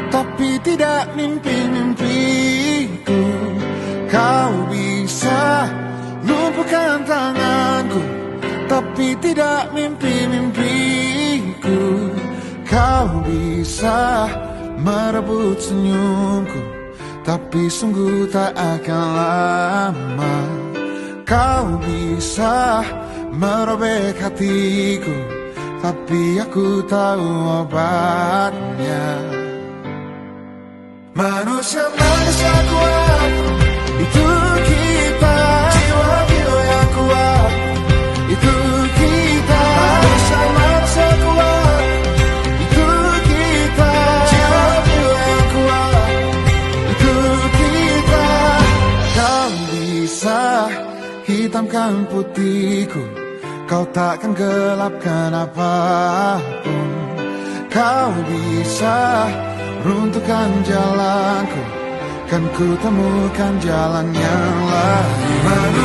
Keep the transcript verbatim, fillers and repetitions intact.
Tapi tidak mimpi-mimpiku. Kau bisa lumpuhkan tanganku, tapi tidak mimpi-mimpiku. Kau bisa merebut senyumku, tapi sungguh tak akan lama. Kau bisa merobek hatiku, tapi aku tahu obatnya. Manusia-manusia kuat, itu kita. Jiwa-jiwa yang kuat, itu kita. Manusia-manusia kuat, itu kita. Jiwa-jiwa yang kuat, itu kita. Kau bisa hitamkan putihku, kau takkan gelapkan apapun. Kau bisa runtuhkan jalanku, kan ku temukan jalan yang lain.